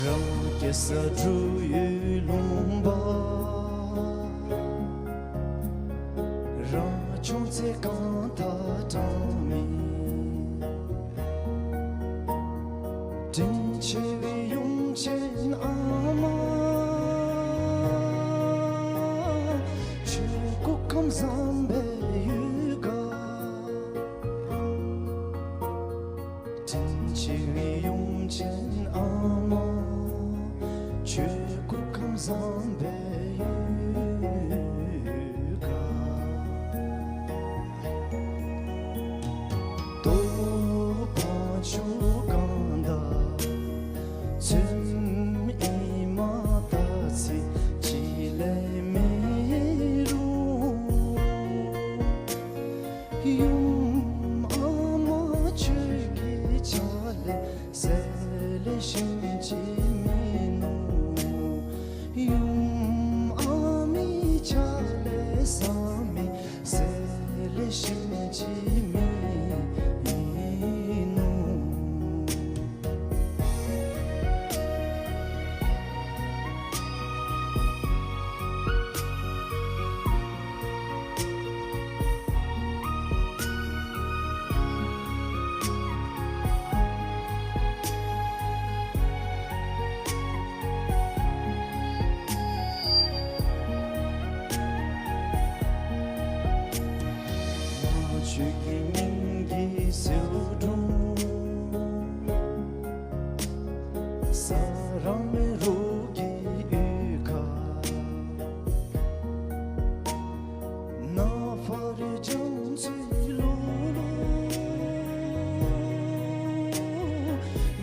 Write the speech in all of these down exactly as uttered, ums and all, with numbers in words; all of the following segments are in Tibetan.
རང་སྐྱེ་ས་འབྲུག་ཡུལ་ལུང་པ། རང་བྱུང་ཚེ་གང་དག་གྲངས་མེད། དྲིན་ཆེ་བའི་ཡུམ་ཆེན་ཨ་མ། ཆོས་སྐུ་ཁམས་བཟང་པའི་ཡུལ་ག། དྲིན་ཆེ་བའི་ཡུམ་ཆེན་ཨ་མ། ཆོས་སྐུ་ཁམས་བཟང་པའི་ཡུལ་ག། རྡོ་བང་ཆུ་གང་དག་ཚོད་ཨིན་མ་ད་ཚེ་ཅི་ལས་མེད་རུང་། ཡུམ་ཨ་མ་ཁྱོད་ཀྱི་ཕྱག་ལས་ཟེར་ལས་གཞན་ཅི་མིན་ནོ། ཡུམ་ཨ་མའི་ཕྱག་ལས་ཟ་མི་ཟེར་ལས་གཞན་ཅི་མིན་ནོ། ཆོས་ཀྱི་སྙིང་གི་ཟེའུ་འབྲུ། ས་རང་མེ་རོ་གི་ཡུལ་ཁ། ནག་ཕ་རི་རྒྱ་མཚོའི་ལོ་ལོ།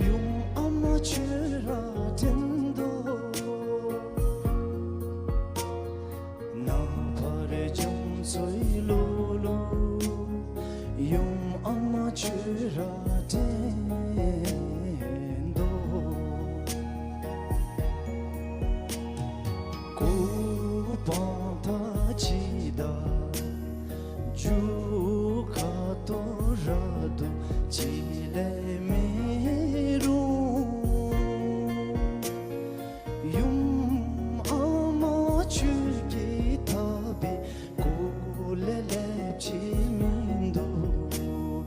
ཡུམ་ཨ་མ་ཁྱོད་ར་དྲན་དོ། ནག་ཕ་རི་རྒྱ་མཚོའི་ལོ་ལོ། ཡུམ་ཨ་མ་ཁྱོད་ར་དྲན་དོ། ཀོ་པང་ཐ་ཅི་ད་རྒྱུ་ཁ་ཏོ་ར་དུ་ཅི་ལས་མེད་རུང་། ཡུམ་ཨ་མ་ཁྱོད་ཀྱི་ཐག་པའི་སྐུ་ལས་ལེབ་ཅི་མིན་འདུག།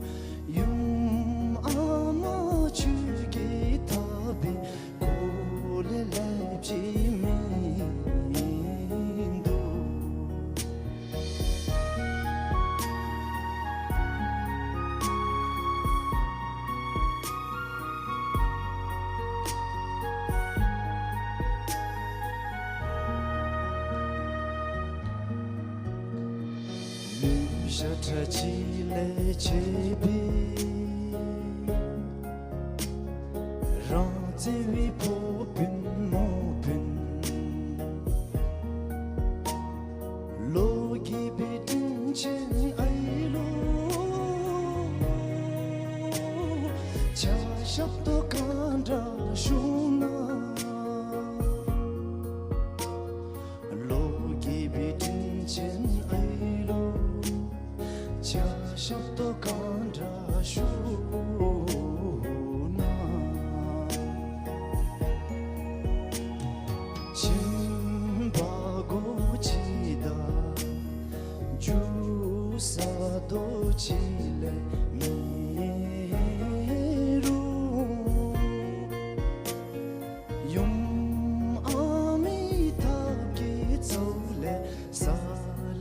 ཡུམ་ཨ་མ་ཁྱོད་ཀྱི་ཐག་པའི་སྐུ་ལས་ལེབ་ཅི་མིན་འདུག། ལུས་ཤ་ཁྲག་གཅིག་ལས་བྱས་པའི། རང་བརྩེ་བའི་ཕོ་སྤུན་མོ་སྤུན། ལོ་རྒས་པའི་དྲིན་ཆེན་ཨའི་ལོ། ཆ་ཞབས་ཏོག་ག་འདྲ་ཞུ་ན། ལོ་རྒས་པའི་དྲིན་ཆེན་ཨའི་ལོ། ཆ་ཞབས་ཏོག་ག་འདྲ་ཞུ་ན། ཁྱིམ་པ་སྒོ་ཅི་དང་རྒྱུ་ས་རྡོ་ཅི་ལས་མེད་རུང་། ཡུམ་ཨ་མའི་ཐབས་ཀྱི་ཚོགས་ལས་ས་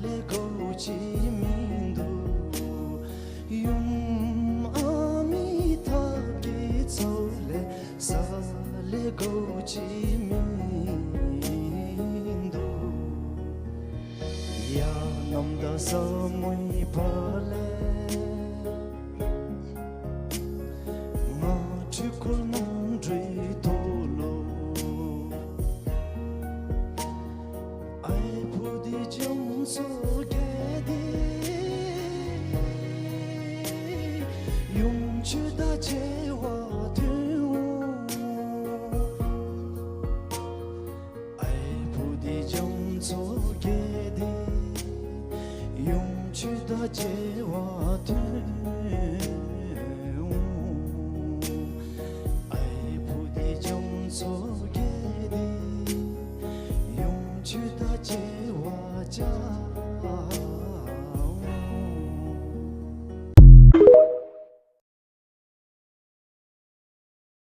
ལས་གོ་ཅི་མིན་འདུག། ཡུམ་ཨ་མའི་ཐབས་ཀྱི་ཚོགས་ལས་ས་ལས་གོ་ཅི་མིན་འདུག། ཡ་ནམ་ཟླ་ས་མོའི་བར་ལས། ང་ཁྲི་འཁོར་ནང་འགྲོའི་ཐོག་ལོ། ཨའི་བུ་འདི་རྒྱ་མཚོ་བརྒལ་ཏེ། ཡུམ་ཁྱོད་དང་མཇལ་བར་ཐོན་འོང་། ཨའི་བུ་འདི་རྒྱ་མཚོ་བརྒལ་ཏེ། ཡུམ་ཁྱོད་དང་མཇལ་བར་ཐོན་འོང་། ཨའི་བུ་འདི་རྒྱ་མཚོ་ ཆུ་དང་བཅས་པ་ཅག